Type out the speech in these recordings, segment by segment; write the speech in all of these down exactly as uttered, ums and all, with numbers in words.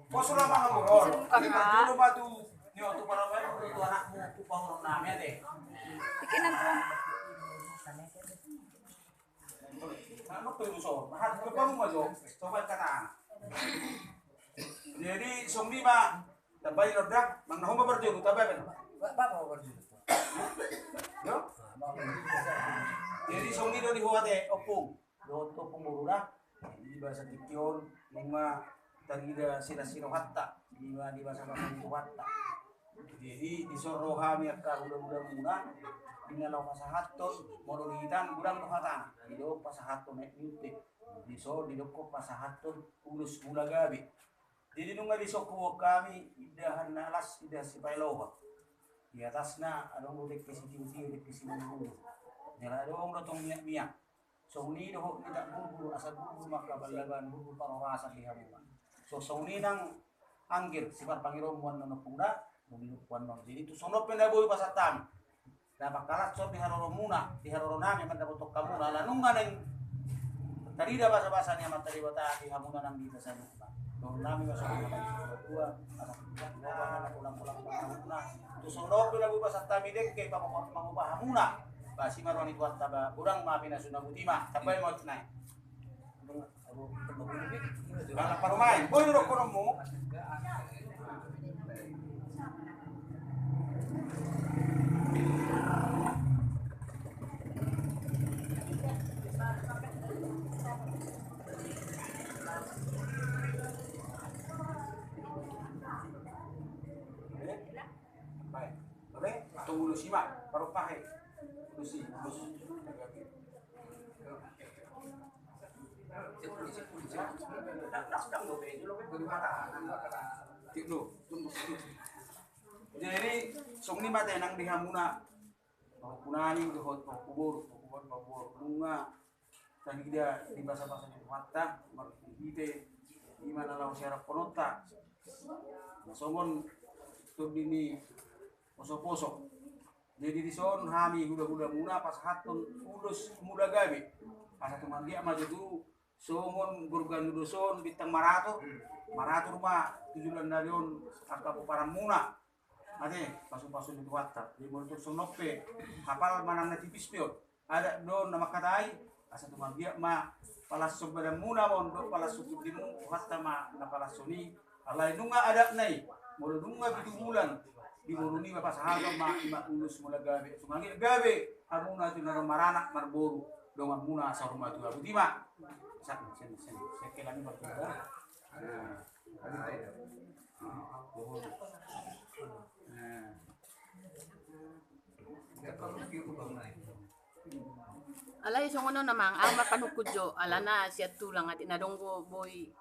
Pos ulang ma hamu, Ron. Ini parjolo ma tu, ni, tu parjolo ma tu anakmu, tu pamoruon nami ate. Bikinan tuan. Anu tu so, bahan ke bamu ma jo, coba kata. Jadi songon i ma, tambai roda, manang na ho ma parjolo, tambai pe. Ba, ba, ba, parjolo. Yo? Jadi songon i do di ho ate, ompung. Dohot ompung boru da. Di bagasan tingki on, nunga tarida silas ni rohanta, di, di bagasan rohanta. Jadi dison ro hami angka hulahula muna, di na laho pasahathon, molo di hita godang do hatana, didok pasahathon aek ni unte, dison didok pasahathon ulos mula gabe. Jadi nunga dison huboan hami indahan na las, indahan sipaeloha. Di atasna adong do dengke sitiotio, dengke simudurudur. Jala adong do tong miakmiak. Songon i dohot nidok burbur, asa burbur ma angka ballaban, burbur parhorasan di hamuna. So songon i nang angger siparpangironmu annon ompung da, dung i do ompung annon. Jadi tung songon on pe na boi pasahat hami. Na pangkalashon di haroronmuna, di haroronami mandapothon hamuna, ala nunga naeng tarida basabasa ni Amanta Debata di hamuna nang di hita saluhutna. Dohononnami ma songon i, asa tung songon on pe na boi pasahat hami dengke mangupa hamuna. Ba asi ma roha ni Tuhanta ba godang ma pinasu na boti ma. Tambai ma ulos nai. Anak parumaen, boi dohononmu. Baik. Oke, atau ulos i ma, parompa he. Ulos i, ulos. Jadi songon i ma ate nang di hamuna. Pahompu nami dohot pahompu boru, pahompu boru, pahompu boru. Nunga tarida di basabasa ni Tuhanta, marhite i ma na laho siaraphononta. Na songon tondi ni posoposo. Jadi dison hami hulahulamuna pasahathon ulos mula gabe. Asa tung anggiat ma jo tu songon gorga ni ulos on bintang maratur, maratur ma tu joloan ni ari on angka pomparanmuna. Ate, pasupasu ni Tuhanta. Jadi molo tung songon on pe, hapal manang na tipis pe on, adat do na mangkatai, asa tung anggiat ma palashon badanmuna ma on dohot palashon tondimu, Tuhanta ma na palashon i. Alai nunga adatna i, molo nunga pitu bulan di boru niba pasahaton ma i ma ulos mula gabe. Tung anggiat gabe hamuna tu na ro maranak marboru donganmuna saur matua. Boti ma. Sa-, sen-, sen-, sekelan i martua. Nah. Alai songon on amang, ahu ma panungkun jo, alana sian tulang atik na dong do boi.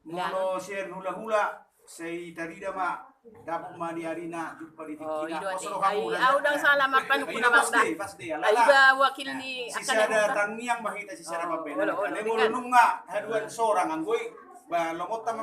Molo sian hulahula, sai tarida ma, dapot ma di arina, jumpa di tingkina. Pos rohamu. Ai ahu ndang sala ma panungkun amang da. Pas de, pas de, alana. Ai iba wakil ni angka na sisada tangiang ma hita sisada pambahenan. Alai molo nunga haduan sorang anggo i, ba lomonta ma